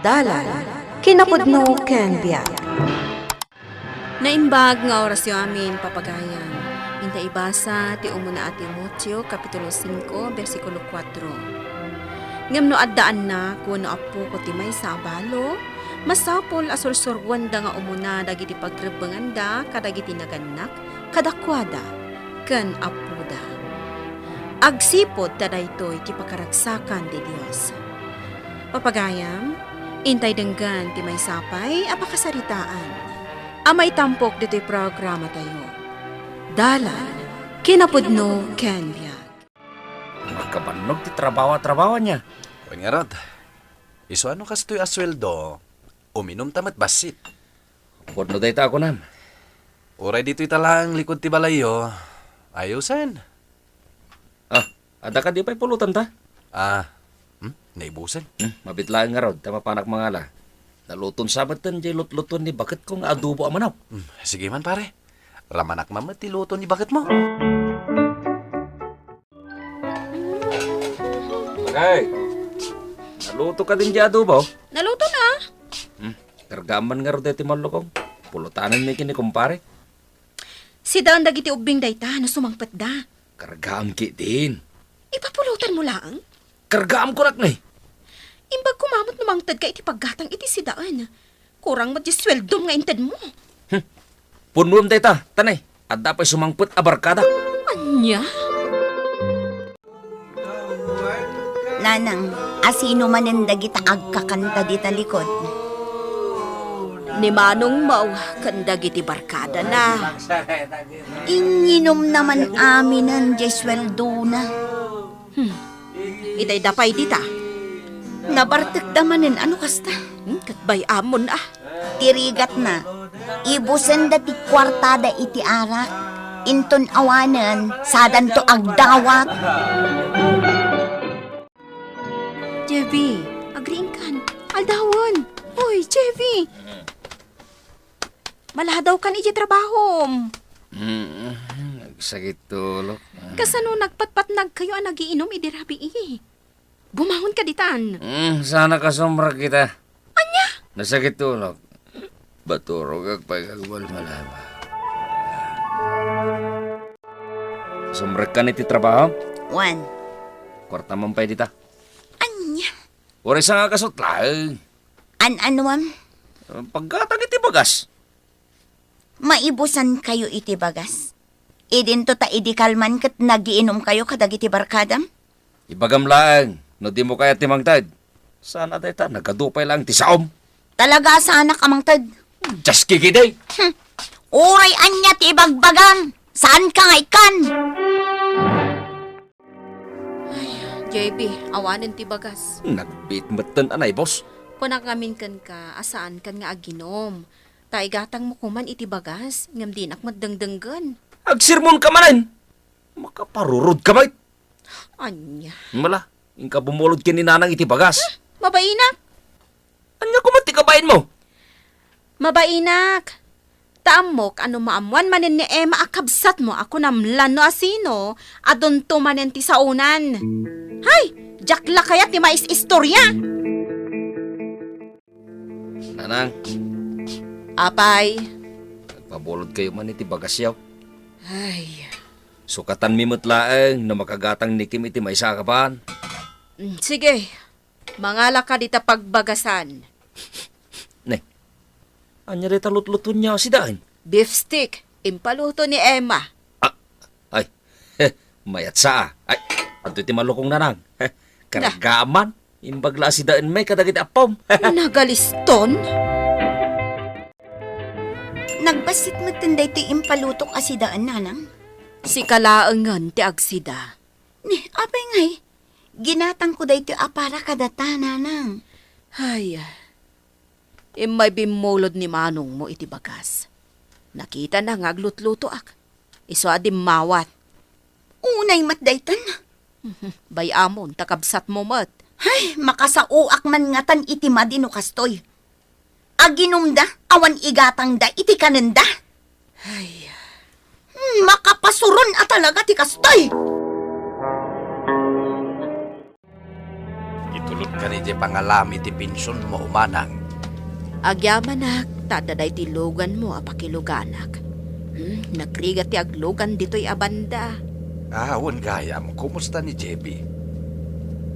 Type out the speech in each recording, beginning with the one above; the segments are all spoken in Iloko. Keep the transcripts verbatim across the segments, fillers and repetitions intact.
Dalan, kinapudno ken biag. Naimbag nga orasyo amin, papagayam. Inta ibasa ti umuna a Timoteo, Kapitulo singko, bersikulo kuatro. Ngem no adda annak wenno appoko ti maysa a balo, masapul a sursuruanda nga umuna dagiti pagrebbenganda kadagiti nagannak kadakuada ken appoda. Agsipud ta daytoy ti pakaragsakan ti Dios. Papagayam, intay denggen ti maysa pay a pakasaritaan a maitampok ditoy programatayo. Dalan, kinapudno ken biag. Makabannog ti trabaho a trabaho ania. Wen ngarud, isu a no kastoy a sueldo, uminumta met bassit. Pudno dayta a kunam. Uray ditoy ta laeng likud ti balayyo, ayusen. Ah, adda kadi pay pulotanta? Ah, hmm? Naibusen. Hmm, mabiit laeng ngarud, ta mapanak mangala. Naluton sa metten diay lutluton ni baketko nga adobo a manaw. Hmm, sige man, pare. Ramanak man met ti luto ni baketmo. Agay, naluto kadin diay adobo? Naluto na. Hmm, kargaam man ngarud daytoy mallukong. Pulotanenmi ken ni kumpare. Sidaen dagiti ubbing dayta no sumangpetda. Kargaam ketdin. Ipapulotanmo laeng? Kargaam kunak ne. Imbag koma met no mangtedka iti paggatang iti sidaen. Kurang met diay sueldom nga intedmo. Hmm. Punnoem dayta, ta ne, adda pay sumangpet a barkada. Ania? Nanang, asino manen dagita agkakanta dita likod? Ni Manongmo ken dagiti barkadana. Inginumna man aminen diay sueldona. Hmm. Itay da pay dita. Nabartekda manen a no kasta. Hmm, ket bay-amon a. Ti rigatna, ibusenda ti kuartada iti arak, inton awanen, sadanto agdawat. Jevi, agriingkan. Aldawen. Hoy, Jevi. Maladawkan iti trabahom. Mm, nagsakit tulok. Kasano nagpatpatnagkayo a nagiinom idi rabii? Bumangonka ditan. Mm, sana kasumrek kita. Ania? Nasakit tulok. Baturogak pay agmalmalaba. Sumrekkan iti trabaho? Wen. Kuartam pay dita. Ania? Uray sangakasut laeng. An-anuam? Paggatang iti bagas. Maibusankayo iti bagas. Idinto ta idi kalman ket nagiinumkayo kadagiti barkadam? Ibagam laeng, no dimo kayat ti mangted. Sana dayta, nagadu pay laeng ti saom. Talaga a saanak a mangted. Dios, kikidi! Hmm. Uray ania ti ibagbagam, saanka nga ikkan. Ay, J B, awanen ti bagas. Nagbiit metten a naibus. Kunak ngamin kenka a saankan nga aginom. Ta igatangmo koman iti bagas, ngem dinak met dengdenggen. Agsermonka manen! Makaparurodka met! Ania? Mala, inka bumulod ken ni Nanang iti bagas. Hmm, mabainak! Ania koma ti kabainmo? Mabainak! Ta ammok a no maammoan manen ni Emma a kabsatmo a kunam la no asino, adunto manen ti saonan. Hay! Diak la kayat ti maisistorya! Nanang. Apay. Agpabulodkayo man iti bagasyo. Ay. Sukatanmi met laeng no makagatang ni Kim iti maysa a kapan. Mm, sige. Mangalaka dita pagbagasan. Ne. Ania dayta lutluto niya sidaen? Beef steak. Impaluto ni Emma. Ah, ay. Mayat sa, ah. Ay, adtoy ti malukong, Nanang. Kargaman. Imbag la a sidaen met kadagiti appom. Nagaliston? Nagbassit metten daytoy impalutok a sidaen, Nanang. Sika laengen ti agsida. Ni, apay ngay? Ginatangko daytoy a para kadata, Nanang. Ay, immay bimmulod ni manongmo iti bagas. Nakitana nga aglutlutoak. Isu a dimmawat. Unay met daytan. Bay-amon, ta kabsatmo met. Ay, makasaoak man ngatan iti madi no kastoy. Aginumda, awan igatangda iti kanenda. Ay. Hmm, makapasuron a talaga ti kastoy. Itulodko Kadi ti pangalam iti pensionmo, manang. Agyamanak, ta adda daytoy luganmo a pakiluganak. Hmm, nagrigat ti aglugan ditoy a banda. Ah, wen gayam, kumusta ni J B?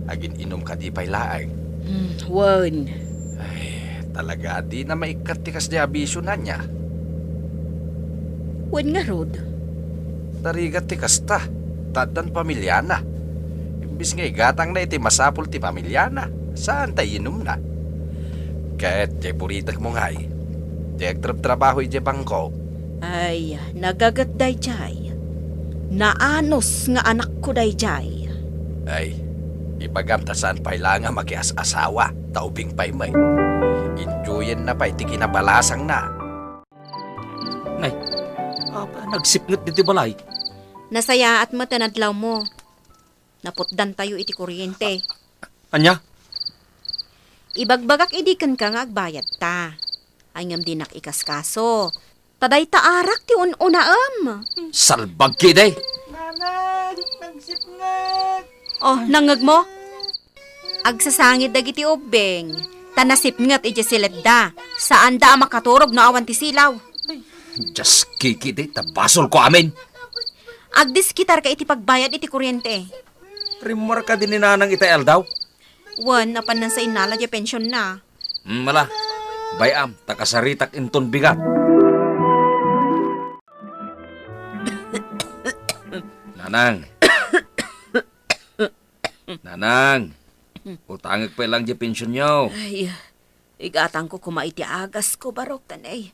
Agin-inom kadi pay laeng? Hmm, wen. Ay, talaga, dina maikkat ti kasdi a bisio, ania? Wen ngarud. Narigat ti kasta, ta addan pamiliana. Imbis nga igatangna iti masapul ti pamiliana, saan ta inumna. Ket diay buritekmo ngay, diay agtrabtrabaho idiay bangko. Ay, nagaget daydiay. Naanus nga anakko daydiay. Ay, ibagam ta saan pay laeng a makias-asawa, ta ubing pay met. Enjoyenna pay ti kinabalasangna. Nay, apa, nagsipnget ditoy balay? Nasayaat met ti nadlawmo. Naputdantayo iti kuryente. Ania? Ibagbagak idi kenka nga agbayadta. Ay ngem dinak ikaskaso. Ta dayta arak ti un-unaem. Salbag kidi. Nanang, nagsipnget. Oh, nangngegmo? Agsasangit dagiti ubbing, ta nasipnget idiay siletda. Saanda a makaturog no awan ti silaw. Dios, kikidi, ta basolko amin. Agdiskitarka iti pagbayad iti kuryente. Rimmuarka di ni Nanang itay aldaw? Wen, apan nansainnala diay pensionna. Hmm, ala. Bay-am, ta kasaritak inton bigat. Nanang. Nanang, utangek pay lang diay pensionyo. Ay, igatangko koma iti agasko, Barok, tanay.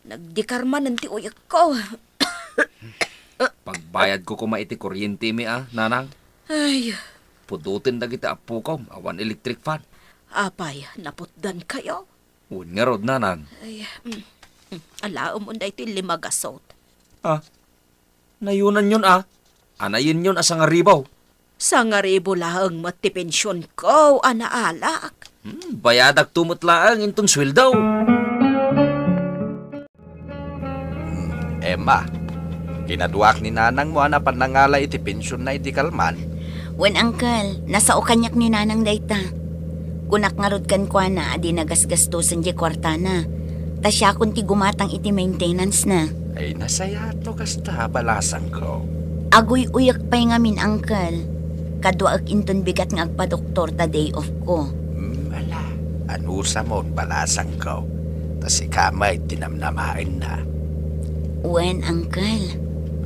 Nagdikar manen ti uyekko. Pagbayadko koma iti kuryentemi, a, Nanang. Ay. Pudoten dagiti appokom, awan electric fan. Apay, naputdankayo? Wen ngarud, Nanang. Ay, mm, mm, alaem on daytoy lima gasot. Ah, nayunanyon, a? Anayenyon a sangaribu. Sangaribu laeng met ti pensionko a naalak. Hmm, bayadakto met laeng inton sueldo. Hmm, Emma, kinaduaak ni nanangmo a napan nangala iti pensionna idi kalman. Wen, Uncle, nasao kaniak ni Nanang dayta. Kunak ngarud kenkuana a dina gasgastosen diay kuartana. Ta siakon ti gumatang iti maintenance na. Ay, nasayaat no kasta, balasangko. Aguy-uyak pay ngamin, Uncle. Kaduaek inton bigat nga agpadoktor ta day off ko. Hmm, ala, anusamon, balasangko. Ta sika met ti namnamaenna. Wen, Uncle.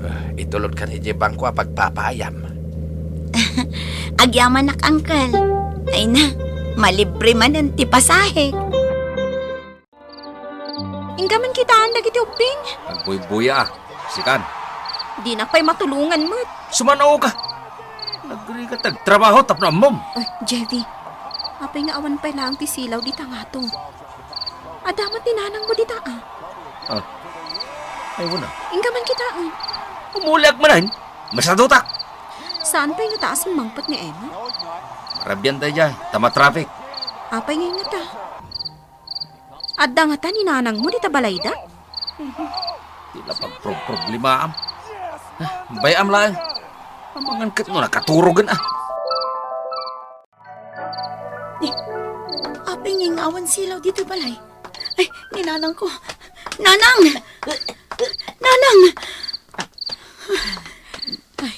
Ah, itulodkan idiay bangko a pagpapaayam. Agyamanak, Uncle. Ay na, malibre manen ti pasahe. Inka man kitaan dagiti ubbing? Agbuybuya, a. Sikan. Dinak pay matulongan met. Sumanaoka. Nagrigat ti agtrabaho tapno ammom. Ay, Jevi, apay nga awan pay laeng ti silaw dita ngato? Adda met ni nanangmo dita, a. Ah. Ay, wen a. Inka man kitaen. Umuliak manen. Masadutak. Saan pay ngata a simmangpet ni Emma? Marabian daydiay, ta matraffic. Apay ngay ngata? Adda ngata ni nanangmo dita balayda? Ti la pagproproblemaam. Ah, bay-am laeng. Amangan ket no nakaturogen, a. Eh, apay ngay nga awan silaw ditoy balay? Ay, ni nanangko. Nanang! Nanang! Ay,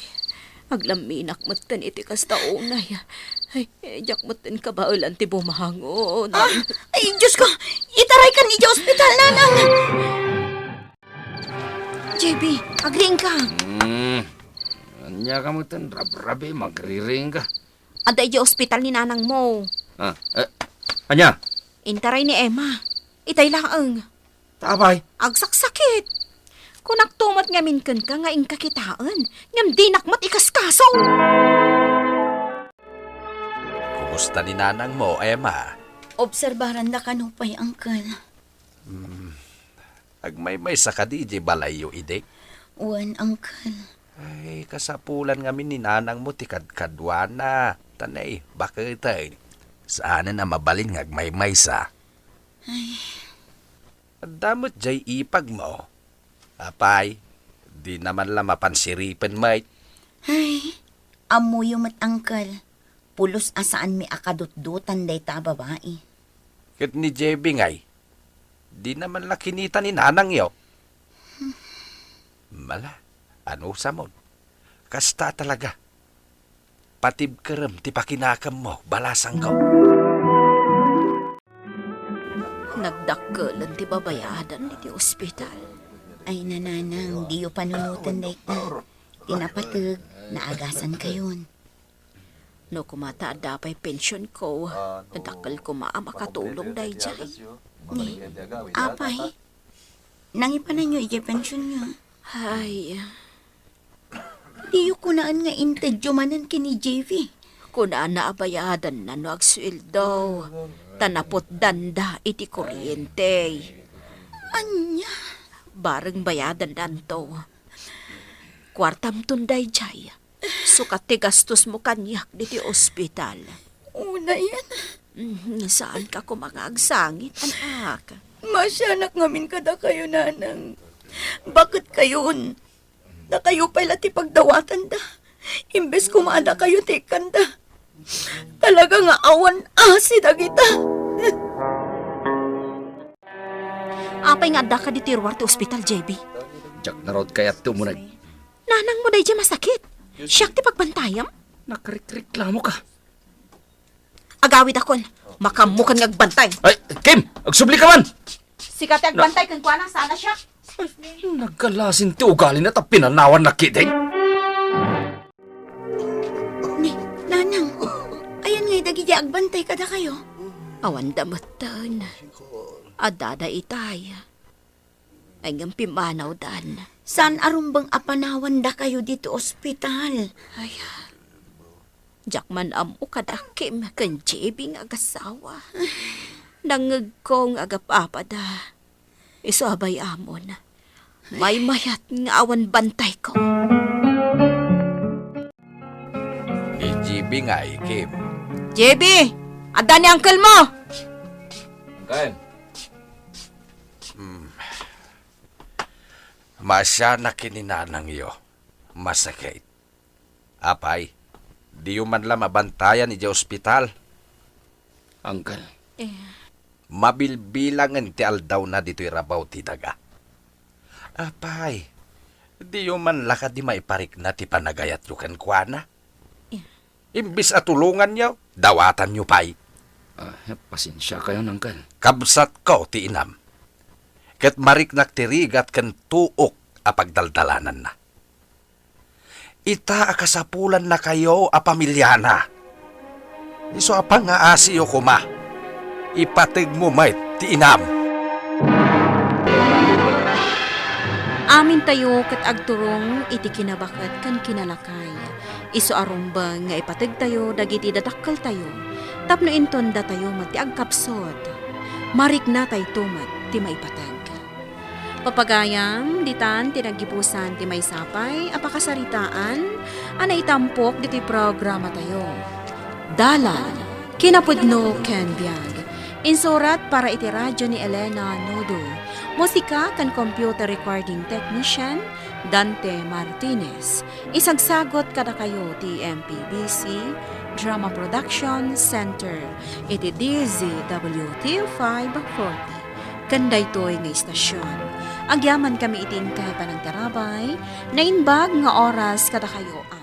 aglaminak metten iti kasta unay. Ay, diak metten kabaelan ti bumangon. Ah, ay, Diyos ko! Itaraykan idiay ospital, Nanang! J B, agriingka. Hmm. Ania ka metten, rabrabi, magriringka. Adda idiay ospital ni nanangmo. Ah, eh, ania? Intaray ni Emma. Itay laeng. Ta apay? Agsaksakit. Kunakto met ngamin kenka nga inka kitaen, ngem dinak met ikaskaso. Kumusta ni nanangmo, Emma? Obserbaranda kano pay, Uncle. Hmm. Agmaymaysa kadi idiay balayyo idi? Wen, Uncle. Ay, kasapulan ngamin ni nanangmo ti kadkaduana. Ta nay, baketen. Saanen a mabalin nga agmaymaysa. Ay. Adda met jay ipagmo. Apay, dina man la mapan siripen met. Ay, ammoyo met, Uncle. Pulos a saanmi a kadutdotan dayta a babai. Ket ni J B ngay, dina man la kinita ni nanangyo. Mala, anusamon. Kasta talaga. Patibkerem ti pakinakemmo, balasangko. Nagdakkelen ti babayadan iti ospital. Ay, nanang, diyo panunoten dayta. Ti napateg, naagasankayon. No koma ta adda pay pensionko, dakkel koma a makatulong daydiay. Ni, apay, nangipananyo idiay pensionyo? Ay. Diyo kunaen nga intedyo manen ken ni J V. Kunana a bayadanna no agsueldo, ta naputdanda iti kuryente. Ania? Bareng bayadannanto. Kuartamton daydiay. Sukat ti gastosmo kaniak diti ospital. Unayen. Mhm, saanka koma nga agsangit, anak. Maasianak ngamin kadakayo, nanang. Baketkayon, dakayo pay la ti pagdawatanda. Imbes koma a dakayo ti ikkanda. Talaga nga awan asi dagita. Apay nga addaka ditoy ruar ti ospital, J B? Diak ngarud kayat ti umuneg. Nanangmo daydiay masakit. Siak ti pagbantayam. Nakarikreklamoka. Agawidakon. Makaammokan nga agbantay. Ay, Kim! Agsublika man! Sika ti agbantay kenkuana, saan a siak. Nagkalasin ti ugalina ta pinanawanna ketdi. Ni, nanang, ayan ngay dagiti agbantay kadakayo? Awanda metten. Addada itay. Ay, ngem pimmanawdan. Saan a rumbeng a panawandakayo ditoy ospital? Ay, diak man ammo kada Kim ken J B nga agasawa. Nangngegko nga agap-apada. Isu a bay-amon, maymayat nga awan bantayko. Ni J B ngay, Kim. J B! Adda ni uncle mo! Uncle! Hmm. Maasianak ken ni nanangyo. Masakit. Apay, diyo man la mabantayan idiay ospital? Uncle. Eh. Mabilbilangen ti aldawna ditoy rabaw ti daga. Apay, diyo man la kadi maiparikna ti panagayatyo kenkuana? Eh. Imbes a tulonganyo, dawatanyo pay. Ah, pasensiakayon, Uncle. Kabsatko ti inam. Ket mariknak ti rigat ken tuok a pagdaldalananna. Ita a kasapulannakayo a pamiliana. Isu a pangngaasiyo koma, ipategmo met ti inam. Amintayo ket agturong iti kinabaket ken kinalakay. Isu a rumbeng nga ipategtayo dagiti dadakkeltayo tapno inton datayo met ti agkapsut. Mariknatayto met ti maipateg. Papagayam, ditan ti naggibusan ti maysa pay a pakasaritaan a naitampok ditoy programatayo. Dalan, kinapudno ken biag. Insurat para iti radyo ni Elena Nodo. Musika ken computer recording technician, Dante Martinez. Isagsagot kadakayo ti M P B C Drama Production Center iti D Z W T five forty. Ken daytoy nga istasyon, agyamankami iti inkay panagtarabay, naimbag nga oras kadakayo a